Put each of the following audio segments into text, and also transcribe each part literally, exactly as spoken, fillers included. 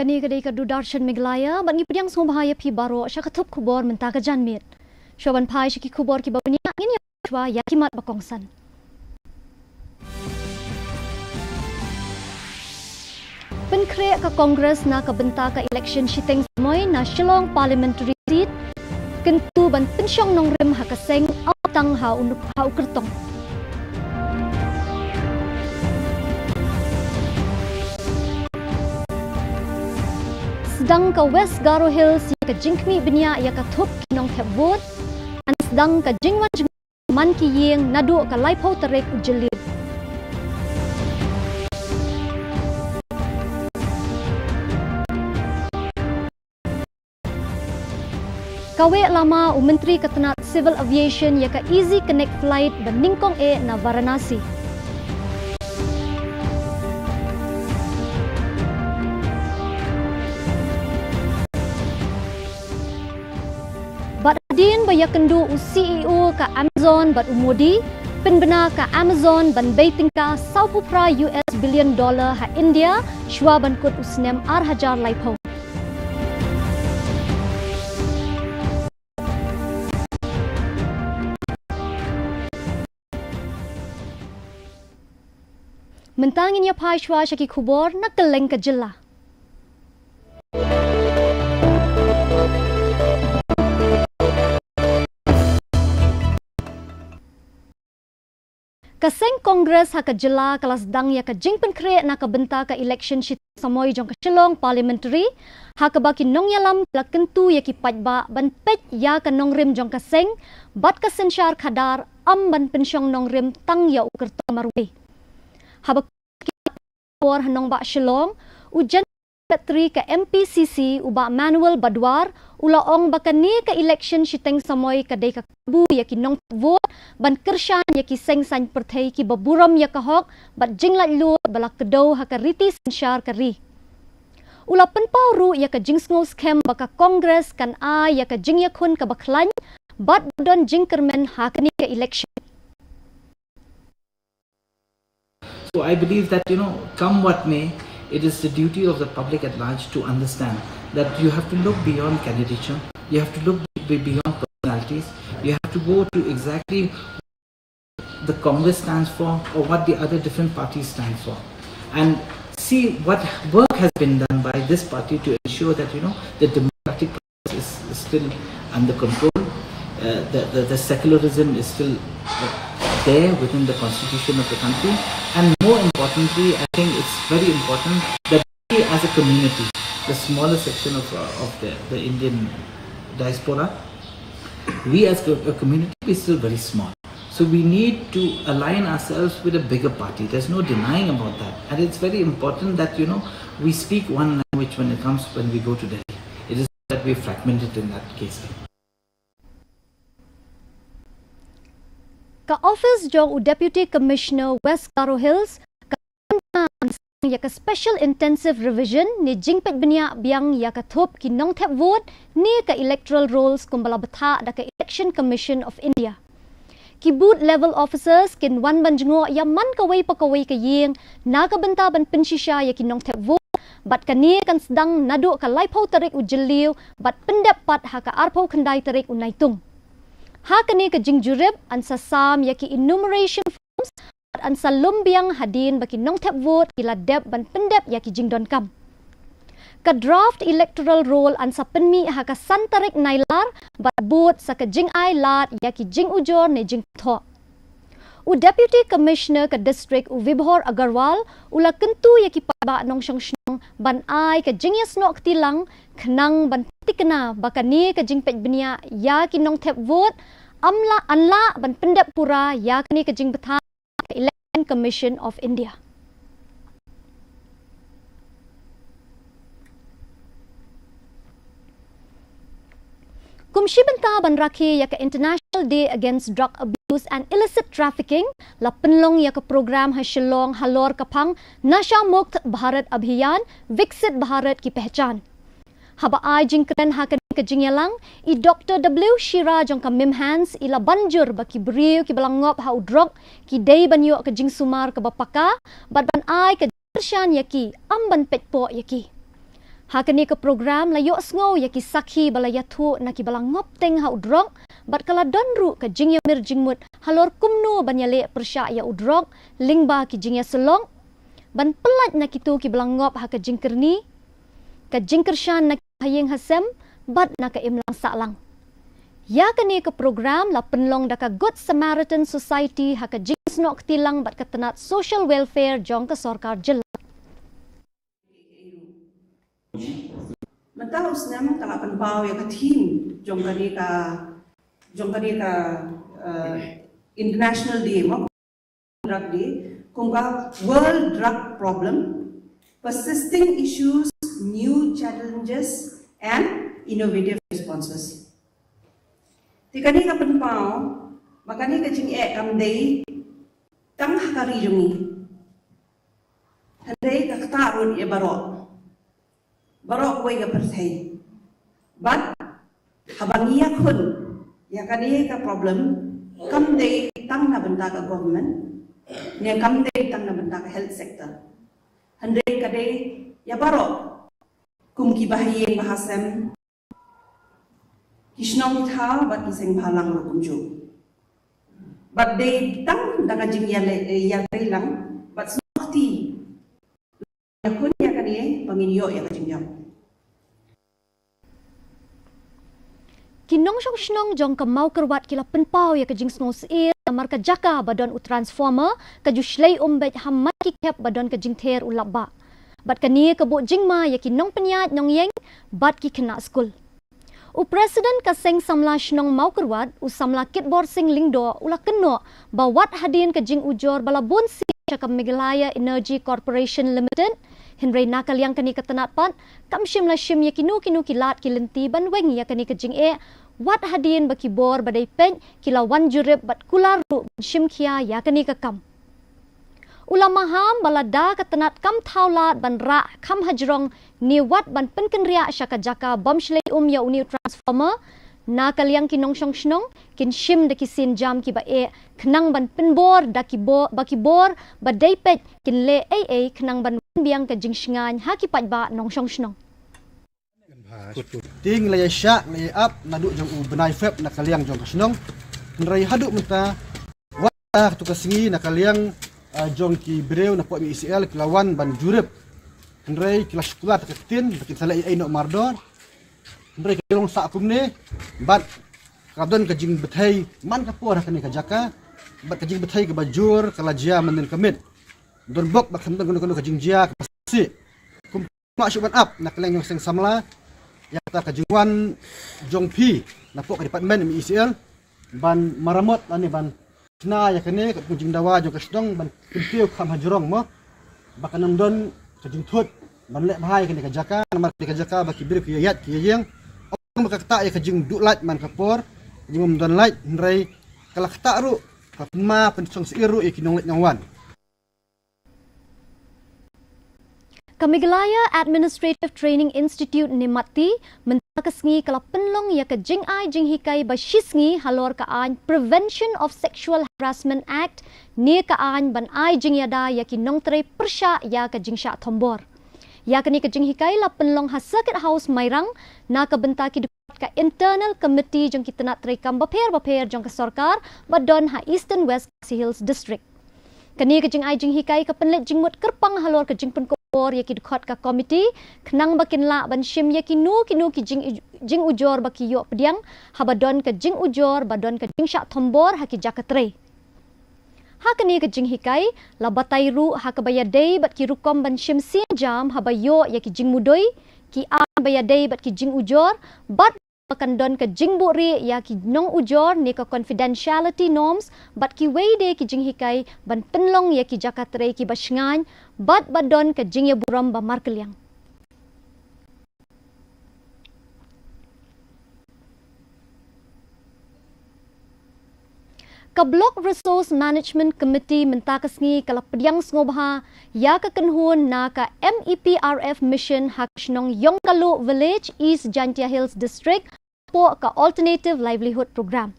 Kane ka dei ka Doordarshan Meghalaya, bad ngi pdiang sngewbha ïa phi baroh sha ka thup khubor mynta ka janmiet. Shuwa ban phai sha ki khubor kiba bniah, ngin ïa shuwa ïa ki mat ba kongsan. Pynkhreh ka Congress na ka bynta ka election shiteng samoi na Shillong Parliamentary Seat, kyntu ban pynshong nongrim ha ka seng, ym tang ha u, ha u kyrtong. Sdang ka West Garo Hills ïa ka jingkhmih bniah ïa ka thup ki nongthep vote, yn sdang ka jingwan jngoh man ki ïing naduh ka laiphew tarik u Jylliew. Kaweh lama u Myntri ka tnat Civil Aviation ïa ka Easy Connect flight ba nyngkong eh na Varanasi. Bad hadien ba ïakynduh u C E O ka Amazon bad u Modi, pynbna ka Amazon ban bei tyngka sawphew phra U S billion dollar ha India, shuwa ban kut u snem ar hajar laiphew. Mynta ngin ïa phai shuwa sha ki khubor na kylleng ka jylla. Ka seng Congress ha ka jylla ka la sdang ïa ka jingpynkhreh na ka bynta ka election shiteng samoi jong ka Shillong Parliamentary, ha kaba ki nongïalam ki la kyntu ïa ki paidbah ban peit ïa ka nongrim jong ka seng bad ka synshar khadar, ym ban pynshong nongrim tang ïa u kyrtong marwei. Haba ki por ha nongbah Shillong, u General Secretary ka M P C C, u Bah Manuel Badwar, u la ong ba kane ka election shiteng samoi ka dei ka kabu ïa ki nongthep vote ban kyrshan ïa ki seng saiñ pyrthei kiba burom ïa ka hok bad jinglaitluid ba la kdew ha ka riti synshar ka ri. U la pynpaw ruh ïa ka jingsngew skhem ba ka Congress kan ai ïa ka jingïakhun kaba khlaiñ bad ba don jingkyrmen ha kane ka election. So I believe that, you know, come what may, it is the duty of the public at large to understand that you have to look beyond candidature, you have to look be-, beyond personalities, you have to go to exactly the Congress stands for or what the other different parties stand for, and see what work has been done by this party to ensure that, you know, the democratic is still under control. Uh, the, the, the secularism is still, uh, there within the constitution of the country. And more importantly, I think it's very important that we as a community, the smaller section of, uh, of the, the Indian diaspora, we as a, a community, we're still very small. So we need to align ourselves with a bigger party. There's no denying about that. And it's very important that, you know, we speak one language when it comes, when we go to Delhi. It is that we're fragmented in that case. Ka office jong u Deputy Commissioner West Garo Hills ka ïa ka Special Intensive Revision ne jingpeit bniah biang ïa ka thup ki nongthep vote ne ka electoral rolls kumba la bthah da ka Election Commission of India. Ki booth level officers kin wan ban jngoh ïa man kawei pa kawei ka ïing na ka bynta ban pynshisha ïa ki nongthep vote, bad kane kan sdang naduh ka laiphew tarik u Jylliew bad pyndep pat ha ka arphew khyndai tarik u Naitung. Ha kane ka jingjurip yn sa sam ïa ki enumeration forms bad yn sa lum biang hadien ba ki nongthep vote ki la dep ban pyndep ïa ki jingdonkam. Ka draft electoral roll yn sa pynmih ha ka san tarik Nailar bad bud sa ka jingai lad ïa ki jingujor ne jingthoh. U Deputy Commissioner ka district u Vibhor Agarwal u la kyntu ïa ki paidbah nongshong shnong ban ai ka jingïasnoh kti lang khnang ban thikna ba kane ka jingpeit bniah ïa ki nongthep vote ym lah, yn lah ban pyndep pura ïa kane ka jingbthah ka Election Commission of India. Kum shi bynta ban rakhe ïa ka International Day Against Drug Abuse and Illicit Trafficking, la pynlong ïa ka program ha Shillong halor ka phang Nasha Mukt Bharat Abhiyan, Viksit Bharat Ki Pehchan. Haba ai jingkren ha kane ka jingïalang, i Doktor W Shira jong ka MIMHANS i la ban jur ba ki briew kiba la ngop ha u drok ki dei ban ïoh ka jingsumar kaba paka bad ban ai ka jingkyrshan ïa ki, ym ban peitpoh ïa ki. Ha kane ka program la ïohsngew ïa ki sakhi ba la ïathuh na ki ba la ngop teng ha u drok, bad ka la don ruh ka jingïamir jingmut halor kumno ban ïaleh pyrshah ïa u drok lyngba ki jingïasyllok, ban pyllait na kito ki ba la ngop ha ka jingkyrni, ka jingkyrshan na ki bahaïing hasem, bad na ka imlang sahlang. Ïa kane ka program la pynlong da ka Good Samaritan Society ha ka jingsnoh kti lang bad ka tnat Social Welfare jong ka sorkar jylla. Mynta u snem ka la pynpaw ïa ka theme jong kane ka, jong kane ka, eh, International Day mo, Drug Day, kum ka World Drug Problem, Persisting Issues, New Challenges and Innovative Responses. Te kane ka pynpaw ba kane ka jingeh kam dei tang ha ka ri jong ngi, hynrei ka ktah ruh ïa baroh, baroh kawei ka pyrthei. Bad haba ngi ïakhun ïa kane ka problem, kam dei tang na bynta ka government, ne kam dei tang na bynta ka health sector, hynrei ka dei ïa baroh, kum ki bahaïing bahasem, ki shnong ki thaw bad ki seng bhalang ruh kumjuh. Bad dei tang da ka jingïaleh, eh, ïatreilang bad snoh kti, ïakhun ïa kane ba ngin ïoh ïa ka jingïap. Ki nongshong shnong jong ka Mawkyrwat ki la pynpaw ïa ka jingsngewsih namar ka jaka ba don u transformer ka ju shlei um beit ha man ki khep ba don ka jingther u lap bah. Bad kane ka buh jingma ïa ki nongpynïaid nongïeng bad ki khynnah skul. U President ka Seng Samla Shnong Mawkyrwat, u Samla Kitbor Singh Lyngdoh, u la kynnoh ba wat hadien ka jingujor ba la bun sien sha ka Meghalaya Energy Corporation Limited, hynrei na ka liang kane ka tnat pat kam shym la shim ïa kino kino ki lad ki lynti ban weng ïa kane ka jingeh, wat hadien ba ki bor ba dei peit ki la wan jurip bad kular ruh ban shim khia ïa kane ka kam. U la maham ba lada ka tnat kam thaw lad ban rah kham hajrong ne wat ban pynkynriah sha ka jaka bym shlei um ïa une u transformer, na ka liang ki nongshong shnong kin shim da ki sienjam ki ba eh khnang ban pynbor da ki bo-, ba ki bor ba dei peit kin leh ei ei khnang ban wan biang ka jingshngaiñ ha ki paidbah nongshong shnong. Te ngi la ïa shah, la ïa ap naduh jong u bnai Feb na ka liang jong ka shnong. Hynrei haduh mynta, wat la katto ka sngi na ka liang, ah, jong ki briew na pdeng M E C L ki la wan ban jurip. Hynrei ki la shu kular da ka ktien ba kin sa leh ei ei noh mardor. Hynrei ka long sah kumne bad ka don ka jingbthei man ka por ha kane ka jaka bad ka jingbthei kaba jur ka la jia mynnin ka miet. Don bok ba khlem don kano kano ka jingjia kaba sih. Kum ma shu ban ap na ka liang jong seng samla ïa kata ka jingwan jong phi na pdeng ka department M E C L ban maramot lane ban shna ïa kane ka jingdawa jong ka shnong ban kyntiew kham hajrong mo ba kan ym don ka jingthut ban leh bha ïa kane ka jaka namar kane ka jaka ba ki briew ki ïa ïaid ki ïa ïeng. Ong ba ka ktah ïa ka jingduh lait man ka por ka jingmdon lait hynrei ka la ktah ruh ka pynma pynsngewsih ruh ïa ki nongleit nongwan. Ka Meghalaya Administrative Training Institute ne MATTI mynta ka sngi ka la pynlong ïa ka jingai jinghikai ba shisngi halor ka aiñ Prevention of Sexual Harassment Act ne ka aiñ ban ai jingïada ïa ki nongtrei pyrshah ïa ka jingshah thombor. Ïa kane ka jinghikai la pynlong ha Circuit House Mairang na ka bynta ki dkhot ka Internal Committee jong ki tnat treikam bapher bapher jong ka sorkar ba don ha Eastern West Khasi Hills District. Kane ka jingai jinghikai ka pynleit jingmut kyrpang halor ka jingpynkup bor ïa ki dkhot ka komiti khnang ba kin lah ban shim ïa kino kino ki jing, jingujor ba ki ïoh pdiang haba don ka jingujor ba don ka jingshah thombor ha ki jaka trei. Ha kane ka jinghikai la batai ruh ha kaba ïadei bad ki rukom ban shim sienjam haba ïoh ïa ki jingmudui, ki aiñ ba ïadei bad ki jingujor bad ba kan don ka jingbuhrieh ïa ki nongujor ne ka confidentiality norms bad kiwei de ki jinghikai ban pynlong ïa ki jaka trei kiba shngaiñ bad ba don ka jingïaburom ba markylliang. Ka Block Resource Management Committee mynta ka sngi ka la pdiang sngewbha ïa ka kynhun na ka M E P R F Mission ha ka shnong Yongkaluh Village, East Jaintia Hills District, hapoh ka Alternative Livelihood Program.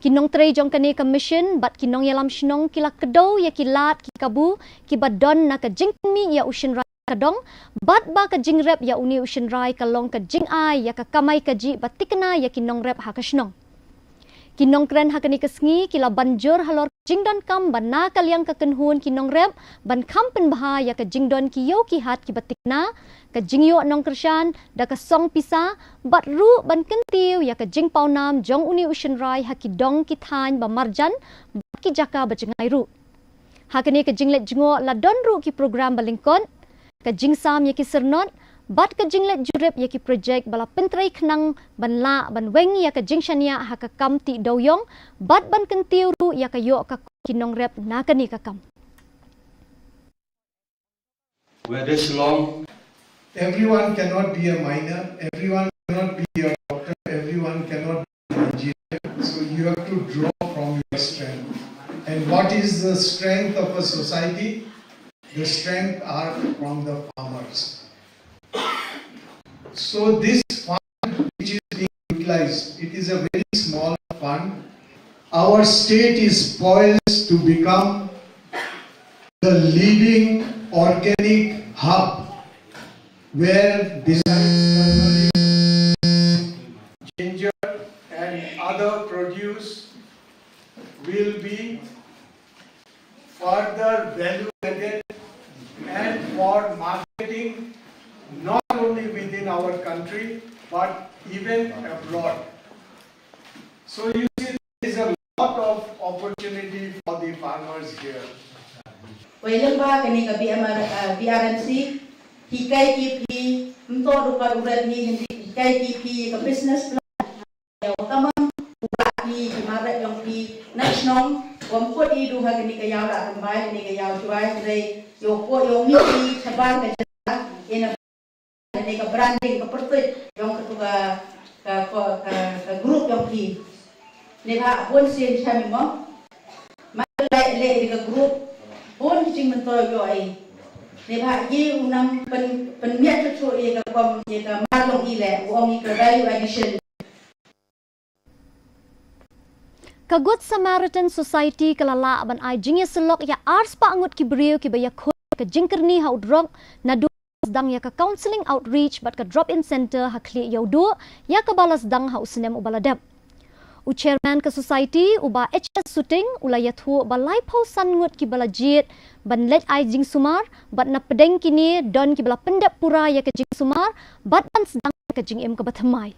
Ki nongtrei jong kane ka mission bad ki nongïalam shnong ki la kdew ïa ki lad ki kabu kiba don na ka jingpynmih ïa u shynrang ka dong, bad ba ka jingrep ïa une u shynrai ka long ka jingai ïa ka kamai kajih ba thikna ïa ki nongrep ha ka shnong. Ki nongkren ha kane ka sngi ki la ban jur halor ka jingdonkam ba na ka liang ka kynhun ki nongrep ban kham pynbha ïa ka jingdon ki ïew ki hat kiba thikna, ka jingïoh nongkyrshan da ka song pisa, bad ruh ban kyntiew ïa ka jingpawnam jong une u shynrai ha ki dong ki thaiñ ba marjan bad ki jaka ba jngai ruh. Ha kane ka jingleit jngoh la don ruh ki program ba lyngkot, ka jingsam ïa ki syrnot, bad ka jingleit jurip ïa ki projek ba la pyntrei khnang ban lah ban weng ïa ka jingshaniah ha ka kam tih dewiong, bad ban kyntiew ruh ïa ka ïoh ka kot ki nongrep na kane ka kam. Where this long, everyone cannot be a miner, everyone cannot be a doctor, everyone cannot be an engineer. So you have to draw from your strength. And what is the strength of a society? The strength are from the farmers. So this fund which is being utilized, it is a very small fund. Our state is poised to become the leading organic hub where besides ginger and other produce will be further value added and for marketing not only within our country but even abroad. So you see, there is a lot of opportunity for the farmers here. Wei lem ba kane ka B M R, uh, B R M C, hikai ki phi, mto duka duka ni hindi, hikai ki phi ka business plan. Ïa u tamam u ba phi ki marwet yong phi na shnong, wam kut i du ha kane ka ïaw la kynbai kane ka ïaw shuwai, hynrei ïoh ko ïoh mi phi shabar ka jaka ina kane ka branding ka pyrtuit yong katu ka ka ka ka group yong phi. Ne ba bun sien shami mo. Ma le le ka group bun ki jingmyntoi ïoh ai. Ne ba ye u nang pyn pynmiat chuchu ye ka kom ye ka mar long i le u ong i ka value addition. Ka Good Samaritan Society ka la lah ban ai jingïasyllok ïa arspah ngut ki briew kiba ïakhun ka jingkyrni ha u drok naduh sdang ïa ka counselling outreach bad ka drop-in centre ha Khlieh Ïewduh ïa kaba la sdang ha u snem uba la dep. U chairman ka society u Bah H S Suting u la ïathuh ba laiphew san ngut kiba la jied ban leit ai jingsumar bad na pdeng kine don kiba la pyndep pura ïa ka jingsumar bad ban sdang ka jingim kaba thymmai.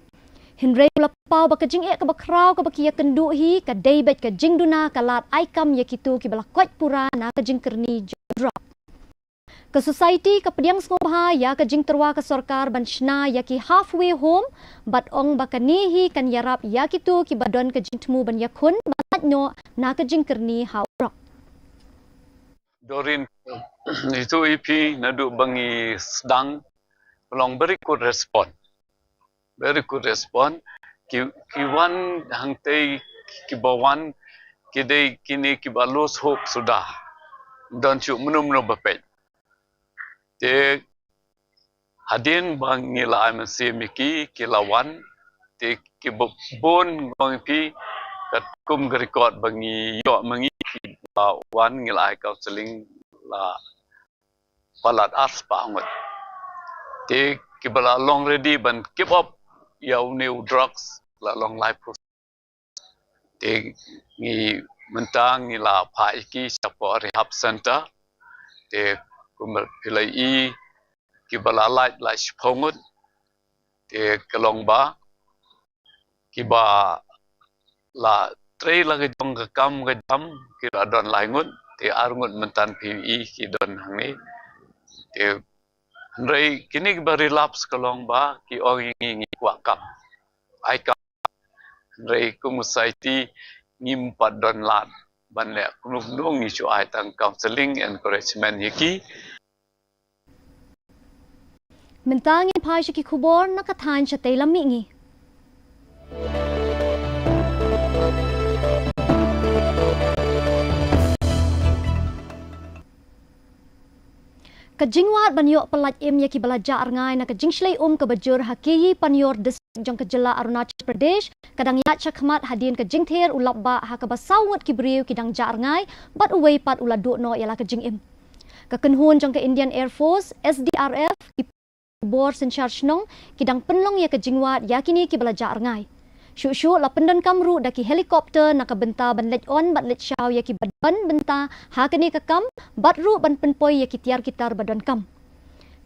Hynrei u la pynpaw ba ka jingeh kaba khraw kaba ki ïakynduh hi ka dei beit ka jingduna ka lad ai kam ïa kito kiba la koit pura na ka jingkyrni jong u drok. Ka society ka pdiang sngewbha ïa ka jingtyrwa ka sorkar ban shna ïa ki halfway home bad ong ba kane hi kan ïarap ïa kito kiba don ka jingthmu ban ïakhun ban lait noh na ka jingkyrni ha u drok. Doreen, ïathuh ïa phi naduh ba ngi sdang, long very good response. Very good response. Ki ki wan hangtei kiba wan ki dei kine kiba lose hope suda. Don shuh mano mano ba peit. Te hadien ba ngi la ai mynsiem ïa ki ki la wan. Te kiba bun ba ngi phi katkum ka record ba ngi ïoh ma ngi kiba wan ngi la ai counselling la palat arspah ngut. Te kiba la long ready ban give up ïa une u drugs la long laiphew. Te ngi mynta ngi la phah ïa ki shapoh rehab center. Te kumba phi la i kiba la lait la shiphew ngut. Te ka long ba kiba la trei la ka jong ka kam ka jam ki la don lai ngut, te ar ngut mynta phi i ki don hangne. Te hynrei kine kiba relapse ka long ba ki ong ïa ngi ngi kwah kam ai kam. Hynrei kum society ngim pat don lad ban leh kumno kumno, ngi shu ai tang counselling, encouragement ïa ki. Mynta ngin phai sha ki khubor na ka thaiñ shatei lam mihngi. Ka jingwad ban ïoh pyllait im ïa kiba la jah rngai na ka jingshlei um kaba jur ha Keyi Panyor District jong ka jylla Arunachal Pradesh ka dang ïaid shakhmat hadien ka jingther u lapbah ha kaba saw ngut ki briew ki dang jah rngai bad uwei pat u la duh noh ïa la ka jingim. Ka kynhun jong ka Indian Air Force, S D R F, ki bor synshar shnong, ki dang pynlong ïa ka jingwad ïa kine kiba la jah rngai. Shuh shuh la pyndonkam ruh da ki helicopter na ka bynta ban leit on bad leit shaw ïa kiba don bynta ha kane ka kam, bad ruh ban pynpoi ïa ki tiar ki tar ba donkam.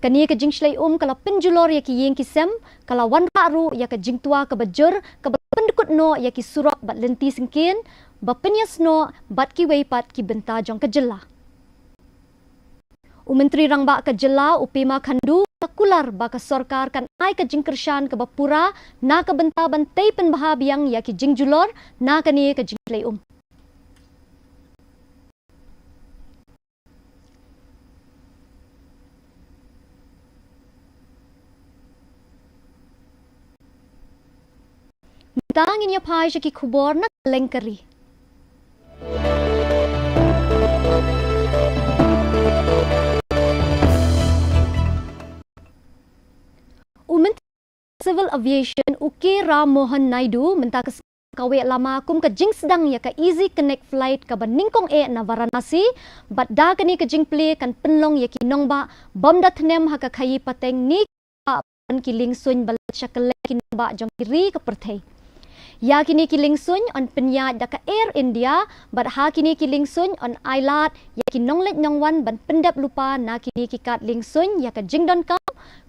Kane ka jingshlei um ka la pynjulor ïa ki ïing ki sem, ka la wanrah ruh ïa ka jingtwa kaba jur, kaba pyndkut noh ïa ki surok bad lynti syngkien, ba pynïasnoh bad kiwei pat ki bynta jong ka jylla. U Myntri Rangbah ka jylla, u Pema Khandu, u la kular ba ka sorkar kan ai ka jingkyrshan kaba pura na ka bynta ban tei pynbha biang ïa ki jingjulor na kane ka jingshlei um. Mynta ngin ïa phai sha ki khubor na ka lyngkha ri. U Myntri Civil Aviation, u K Ram Mohan Naidu, mynta ka sngi u la kaweh lama kum ka jingsdang ïa ka Easy Connect flight kaba nyngkong eh na Varanasi, bad da kane ka jingplie kan pynlong ïa ki nongbah bym da thnem ha ka khaïi pateng ne ki liengsuiñ ba leit sha kylleng ki nongbah jong ki ri ka pyrthei. Ïa kine ki liengsuiñ yn pynïaid da ka Air India, bad ha kine ki liengsuiñ yn ailad ïa ki nongleit nongwan ban pyndep lypa na kine ki kad liengsuiñ ïa ka jingdonkam,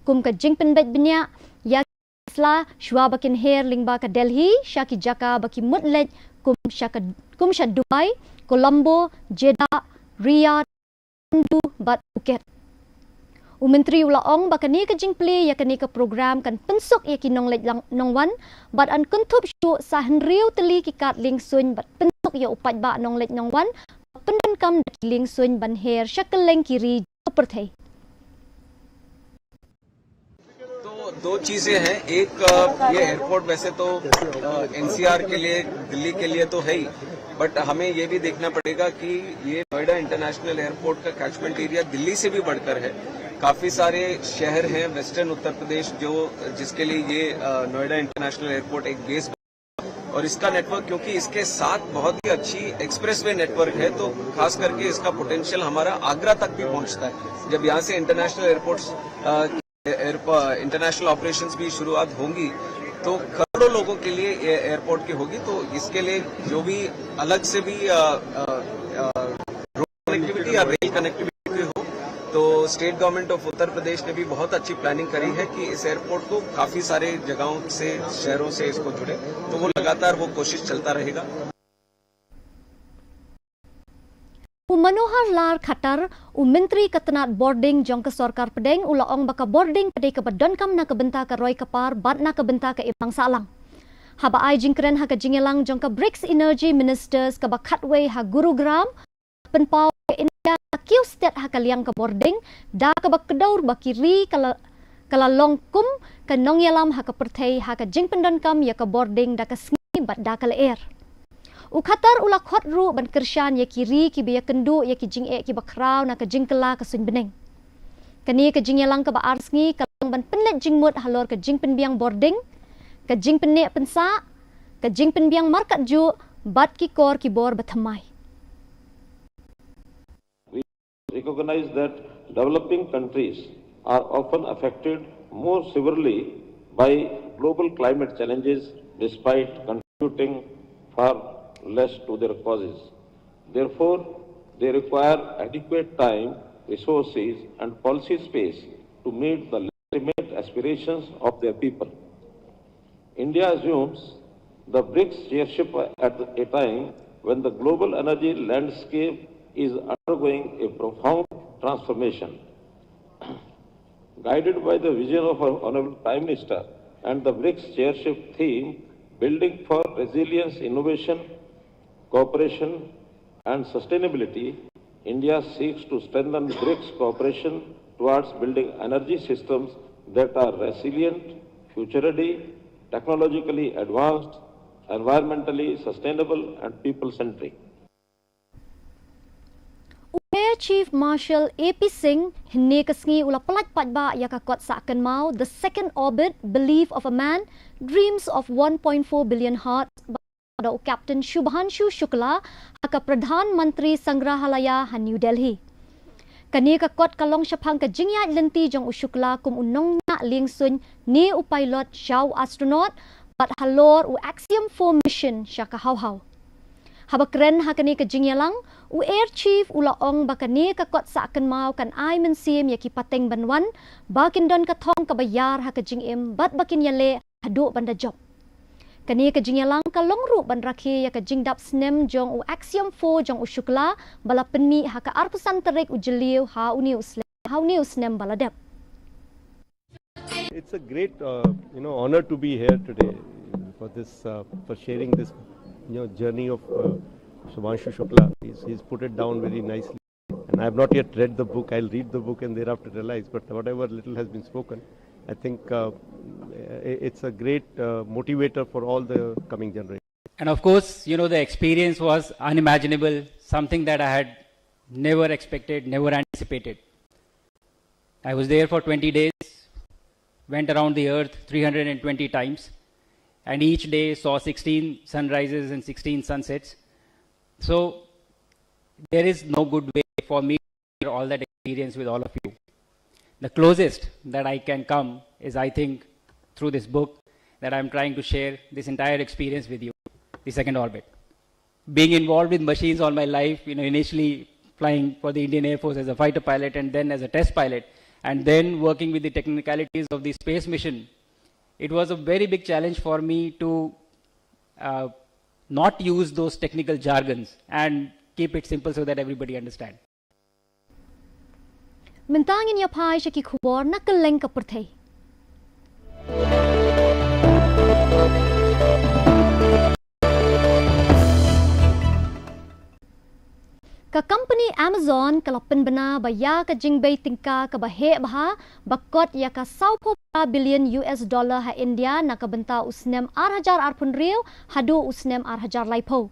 kum ka jingpynbeit bniah ïa ki sla shuwa ba kin her lyngba ka Delhi sha ki jaka ba ki mut leit, kum sha ka, kum sha Dubai, Colombo, Jeddah, Riyadh, Kathmandu bad Phuket. U Myntri u la ong ba kane ka jingplie ïa kane ka program kan pynsuk ïa ki nongleit lang-, nongwan, bad yn kynthup shuh sa hynriew tylli ki kad liengsuiñ bad pynsuk ïa u paidbah nongleit nongwan ba pyndonkam da ki liengsuiñ ban her sha kylleng ki ri jong ka pyrthei. तो दो चीज़ें हैं, एक, अ, ये एयरपोर्ट वैसे तो, अ, एनसीआर के लिए, दिल्ली के लिए तो है ही, बट हमें ये भी देखना पड़ेगा कि ये नोएडा इंटरनेशनल एयरपोर्ट का कैचमेंट एरिया दिल्ली से भी बढ़कर है। काफ़ी सारे शहर हैं वेस्टर्न उत्तर प्रदेश जो, जिसके लिए ये, अ, नोएडा इंटरनेशनल एयरपोर्ट एक बेस और इसका नेटवर्क, क्योंकि इसके साथ बहुत ही अच्छी एक्सप्रेसवे नेटवर्क है, तो खास करके इसका पोटेंशियल हमारा आगरा तक भी पहुंचता है। जब यहाँ से इंटरनेशनल एयरपोर्ट्स, अ, एयर-, इंटरनेशनल ऑपरेशंस भी शुरुआत होंगी, तो करोड़ों लोगों के लिए ये एयरपोर्ट की होगी। तो इसके लिए जो भी अलग से भी, अ, अ, अ, रोड कनेक्टिविटी या रेल कनेक्टिविटी हो, तो स्टेट गवर्नमेंट ऑफ उत्तर प्रदेश ने भी बहुत अच्छी प्लानिंग करी है कि इस एयरपोर्ट को काफ़ी सारे जगहों से, शहरों से इसको जुड़े, तो वो लगातार वो कोशिश चलता रहेगा। U Manohar Lal Khattar, u Myntri ka tnat bording jong ka sorkar pdeng, u la ong ba ka bording ka dei kaba donkam na ka bynta ka roi ka par bad na ka bynta ka imlang sahlang. Haba ai jingkren ha ka jingïalang jong ka BRICS Energy Ministers kaba khatwei ha Gurugram, pynpaw ka India ka kiew stet ha ka liang ka bording, da kaba kdew ba ki ri ka la, ka la long kum ka nongïalam ha ka pyrthei ha ka jingpyndonkam ïa ka bording da ka sngi bad da ka lyer. U Khattar u la khot ruh ban kyrshan ïa ki ri kiba ïakynduh ïa ki jingeh kiba khraw na ka jingkylla ka suiñ bneng. Kane ka jingïalang kaba ar sngi ka long ban pynleit jingmut halor ka jingpynbiang bording, ka jingpynneh pynsah, ka jingpynbiang markatjuh bad ki kor ki bor bathymmai. We recognize that developing countries are often affected more severely by global climate challenges despite contributing far less to their causes. Therefore, they require adequate time, resources, and policy space to meet the legitimate aspirations of their people. India assumes the BRICS chairship at a time when the global energy landscape is undergoing a profound transformation. Guided by the vision of our Honorable Prime Minister and the BRICS chairship theme, Building for Resilience, Innovation, Cooperation and Sustainability, India seeks to strengthen BRICS cooperation towards building energy systems that are resilient, future ready, technologically advanced, environmentally sustainable, and people centric. U Air Chief Marshal A P Singh, hynne ka sngi u la pyllait paidbah ïa ka kot sah kynmaw, The Second Orbit, Belief of a Man Dreams of one point four billion Hearts, da u Captain Shubhanshu Shukla, ha ka Pradhan Mantri Sangrahalaya ha New Delhi. Kane ka kot ka long shaphang ka jingïaid lynti jong u Shukla kum u nongñiah liengsuiñ ne u pilot sha u astronaut, bad halor u Axiom four mission sha ka hawhaw. Haba kren ha kane ka jingïalang, u Air Chief u la ong ba kane ka kot sah kynmaw kan ai mynsiem ïa ki pateng ban wan, ba kin don ka thong kaba ïar ha ka jingim, bad ba kin ïaleh haduh ban da jop. Kane ka jingïalang ka long ruh ban rakhe ïa ka jingdap snem jong u Axiom four jong u Shukla, ba la pynmih ha ka arphew san tarik u Jylliew ha une u snem, ha une u snem ba la dep. It's a great, uh, you know, honor to be here today for this, uh, for sharing this, you know, journey of uh, Shubhanshu Shukla. He's, he's put it down very nicely. And I have not yet read the book. I'll read the book and thereafter realize. But whatever little has been spoken, I think uh, i- it's a great uh, motivator for all the coming generation. And of course, you know, the experience was unimaginable, something that I had never expected, never anticipated. I was there for twenty days, went around the earth three hundred and twenty times, and each day saw sixteen sunrises and sixteen sunsets. So there is no good way for me to share all that experience with all of you. The closest that I can come is, I think, through this book that I'm trying to share this entire experience with you, the second orbit. Being involved with machines all my life, you know, initially flying for the Indian Air Force as a fighter pilot and then as a test pilot, and then working with the technicalities of the space mission, it was a very big challenge for me to uh, not use those technical jargons and keep it simple so that everybody understand. Mynta ngin ïa phai sha ki khubor na kylleng ka pyrthei. Ka company Amazon ka la pynbna ba ïa ka jingbei tyngka kaba heh bha ba kot ïa ka sawphew phra billion U S dollar ha India na ka bynta u snem ar hajar arphew hynriew haduh u snem ar hajar laiphew.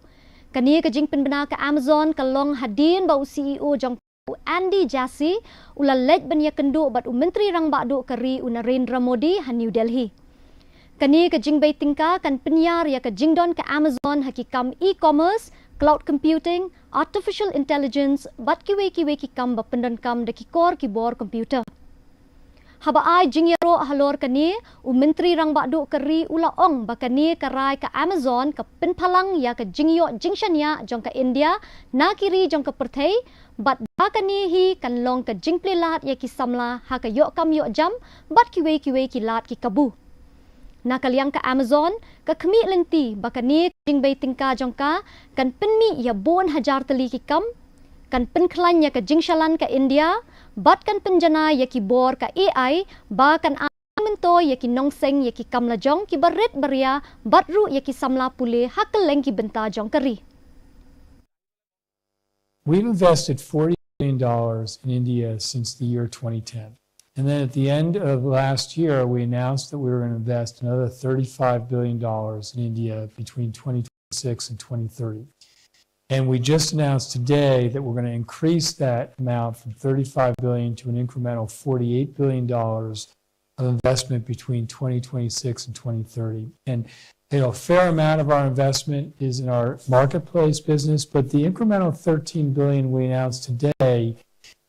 Kane ka jingpynbna ka Amazon ka long hadien ba u C E O jong u Andy Jassy u la leit ban ïakynduh bad u Myntri Rangbah Duh ka ri u Narendra Modi ha New Delhi. Kane ka jingbei tyngka kan pynïar ïa ka jingdon ka Amazon ha ki kam e-commerce, cloud computing, artificial intelligence bad kiwei kiwei ki kam ba pyndonkam da ki kor ki bor computer. Haba ai jingïaroh halor kane, u Myntri Rangbah Duh ka ri u la ong ba kane ka rai ka Amazon ka pynphalang ïa ka jingïoh jingshaniah jong ka India na ki ri jong ka pyrthei, bad ba kane hi kan long ka jingplie lad ïa ki samla ha ka ïoh kam ïoh jam bad kiwei kiwei ki lad ki kabu. Na ka liang ka Amazon ka khmih lynti ba kane ka jingbei tyngka jong ka kan pynmih ïa bun hajar tylli ki kam, kan pynkhlaiñ ïa ka jingshalan ka India bad kan pynjanai ïa ki bor ka A I ba kan ai myntoi ïa ki nongseng ïa ki kam lajong kiba rit ba ria bad ruh ïa ki samla pule ha kylleng ki bynta jong ka ri. We've invested forty billion dollars in India since the year twenty ten. And then at the end of last year, we announced that we were going to invest another thirty-five billion dollars in India between twenty twenty-six and twenty thirty. And we just announced today that we're going to increase that amount from thirty-five billion to an incremental forty-eight billion dollars of investment between twenty twenty-six and twenty thirty. And you know, a fair amount of our investment is in our marketplace business, but the incremental thirteen billion we announced today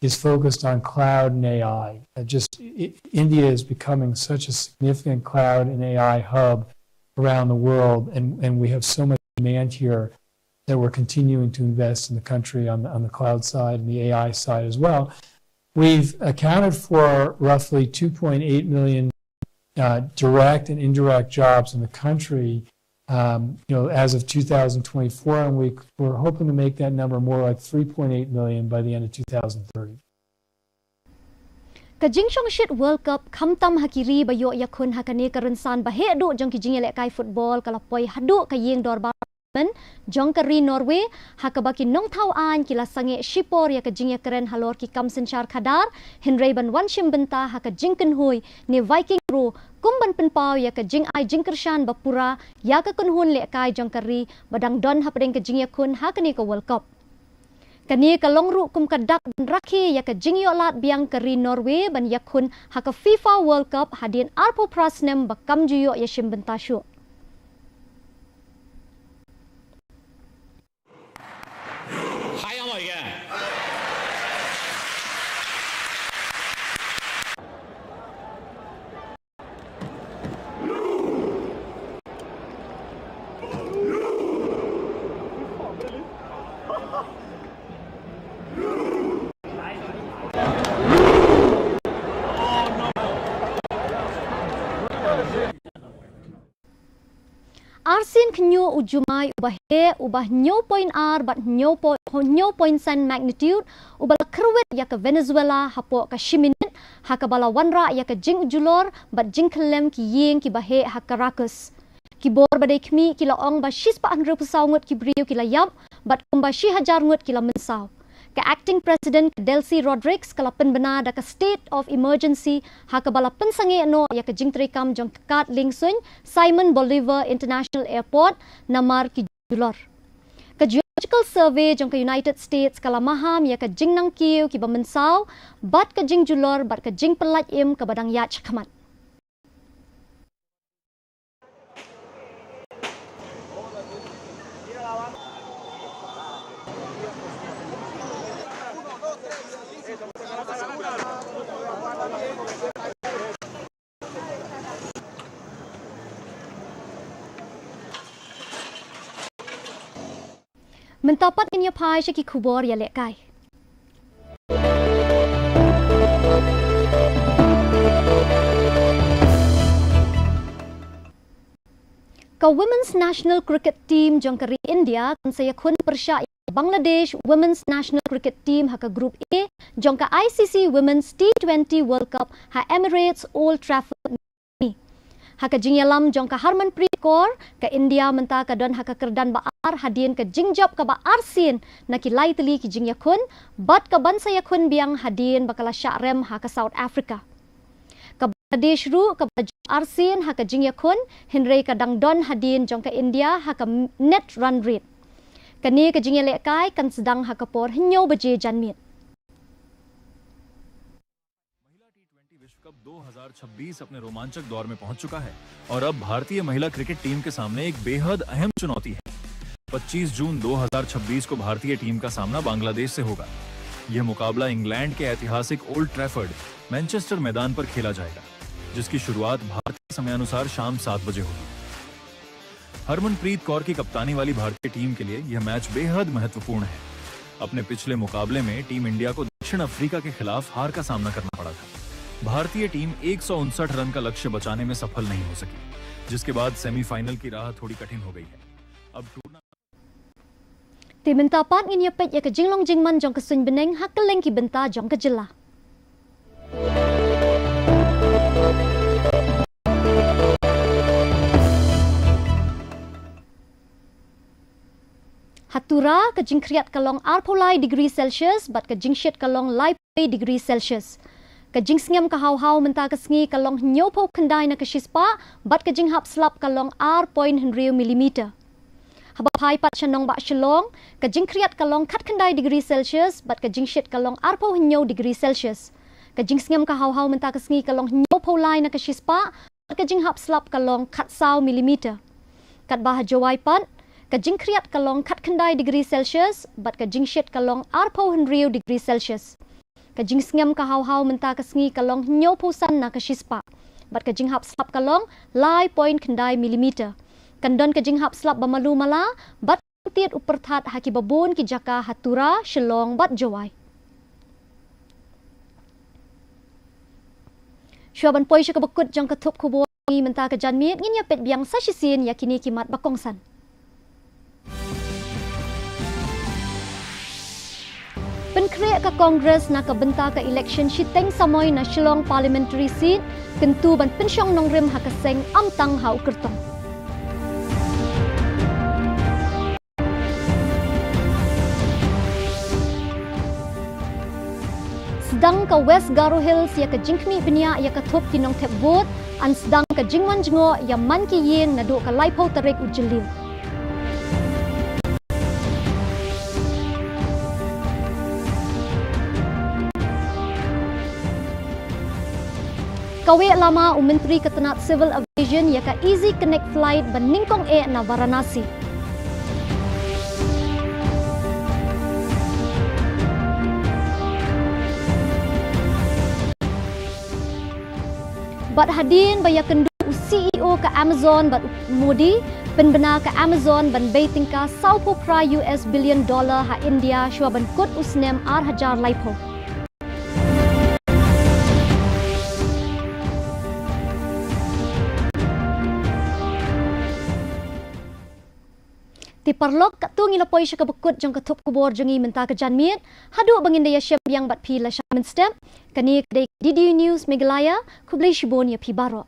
is focused on cloud and A I. Uh, just i- India is becoming such a significant cloud and A I hub around the world, and, and we have so much demand here that we're continuing to invest in the country on the, on the cloud side and the A I side as well. We've accounted for roughly two point eight million uh, direct and indirect jobs in the country. Um, you know, as of two thousand twenty-four, and we, we're hoping to make that number more like three point eight million by the end of two thousand thirty. Ka jingshongshit World Cup khamtam ha ki ri ba ïoh ïakhun ha kane ka rynsan ba heh duh jong ki jingïalehkai football ka la poi haduh ka ïing dorbar jong ka ri Norway, ha kaba ki nongthaw aiñ ki la sangeh shipor ïa ka jingïakren halor ki kam synshar khadar, hynrei ban wan shim bynta ha ka jingkynhoi ne Viking Row kum ban pynpaw ïa ka jingai jingkyrshan ba pura ïa ka kynhun lehkai jong ka ri ba dang don hapdeng ka jingïakhun ha kane ka World Cup. Kane ka long ruh kum ka dak ban rakhe ïa ka jingïoh lad biang ka ri Norway ban ïakhun ha ka FIFA World Cup hadien arphew phra snem ba kam ju ïoh ïashim bynta shuh. Hei, Norge. arsien khynñiuh u jumai uba heh, uba hynñiew point ar bad hynñiew po-, hynñiew point san magnitude, uba la kyrwit ïa ka Venezuela hapoh ka shi minit, ha kaba la wanrah ïa ka jingjulor bad jingkhyllem ki ïing kiba heh ha Caracas. Ki bor ba dei khmih ki la ong ba shispah hynriewphew saw ngut ki briew ki la ïap, bad kumba shi hajar ngut ki la mynsaw. Ka Acting President ka Delcy Rodriguez ka la pynbna da ka State of Emergency, ha kaba la pynsangeh noh ïa ka jingtreikam jong ka kad liengsuiñ Simon Bolivar International Airport, namar ki jingjulor. Ka Geological Survey jong ka United States ka la maham ïa ka jingnang kiew kiba mynsaw, bad ka jingjulor, bad ka jingpyllait im kaba dang ïaid shakhmat. Mynta pat ngin ïa phai sha ki khubor ïalehkai. Ka Women's National Cricket Team jong ka ri India kan sa ïakhun pyrshah ïa ka Bangladesh Women's National Cricket Team ha ka Group A jong ka I C C Women's T twenty World Cup ha Emirates Old Trafford. Ha ka jingïalam jong ka Harmanpreet Kaur, ka India mynta ka don ha ka kyrdan ba ar hadien ka jingjop kaba arsien na ki lai tylli ki jingïakhun, bad ka ban sa ïakhun biang hadien ba ka la shah rem ha ka South Africa. Ka Bangladesh ruh kaba la jop arsien ha ka jingïakhun, hynrei ka dang don hadien jong ka India ha ka net run rate. Kane ka jingïalehkai kan sdang ha ka por hynñiew baje janmiet. महिला टी ट्वेंटी विश्व कप दो हज़ार छब्बीस अपने रोमांचक दौर में पहुंच चुका है और अब भारतीय महिला क्रिकेट टीम के सामने एक बेहद अहम चुनौती है। पच्चीस जून दो हज़ार छब्बीस को भारतीय टीम का सामना बांग्लादेश से होगा। यह मुकाबला इंग्लैंड के ऐतिहासिक ओल्ड ट्रैफर्ड, मैनचेस्टर मैदान पर खेला जाएगा, जिसकी शुरुआत भारतीय समयानुसार शाम सात बजे होगी। हरमनप्रीत कौर की कप्तानी वाली भारतीय टीम के लिए यह मैच बेहद महत्वपूर्ण है। अपने पिछले मुकाबले में टीम इंडिया को दक्षिण अफ्रीका के खिलाफ हार का सामना करना पड़ा था। भारतीय टीम एक सौ उनसठ रन का लक्ष्य बचाने में सफल नहीं हो सकी, जिसके बाद सेमीफाइनल की राह थोड़ी कठिन हो गई है। अब टूर्ना Te mynta pat ngin ïa peit ïa ka jinglong jingman jong ka suiñ bneng ha kylleng ki bynta jong ka jylla. Ha Tura, ka jingkhriat ka long arphew lai degree Celsius, bad ka jingshit ka long laiphew degree Celsius. Ka jingsngem ka haw haw mynta ka sngi ka long hynñiewphew khyndai na ka shispah, bad ka jinghap slap ka long ar point hynriew millimeter. Haba phai pat sha nongbah Shillong, ka jingkhriat ka long khatkhyndai degree Celsius, bad ka jingshit ka long arphew hynñiew degree Celsius. Ka jingsngem ka haw haw mynta ka sngi ka long hynñiewphew lai na ka shispah, bad ka jinghap slap ka long khatsaw millimeter. Katba ha Jowai pat, ka jingkhriat ka long khatkhyndai degree Celsius, bad ka jingshit ka long arphew hynriew degree Celsius. Ka jingsngem ka haw haw mynta ka sngi ka long hynñiewphew san na ka shispah, bad ka jinghap slap ka long lai point khyndai millimeter. Kan don ka jinghap slap ba malu mala, bad tied u pyrthat ha kiba bun ki jaka ha Tura, Shillong bad Jowai. Shuwa ban poi sha kaba kut jong ka thup khubor mynta ka janmiet, ngin ïa peit biang sa shisien ïa kine ki mat ba kongsan. Pynkhreh ka Congress na ka bynta ka election shiteng samoi na Shillong Parliamentary Seat, kyntu ban pynshong nongrim ha ka seng ym tang ha u kyrtong. Sdang ka West Garo Hills ïa ka jingkhmih bniah ïa ka thup ki nongthep vote, yn sdang ka jingwan jngoh ïa man ki ïing naduh ka laiphew tarik u Jylliew. Kaweh lama u Myntri ka tnat Civil Aviation ïa ka Easy Connect flight ba nyngkong eh na Varanasi. Bad hadien ba ïakynduh u C E O ka Amazon bad u Modi, pynbna ka Amazon ban bei tyngka sawphew phra U S billion dollar ha India shuwa ban kut u snem ar hajar laiphew. Te paralok, katto ngi la poi sha kaba kut jong ka thup khubor jong ngi mynta ka janmiet. Haduh ba ngin da ïashem biang bad phi lashai mynstep, kane ka dei D D U News Meghalaya. Khublei shibun ïa phi baroh.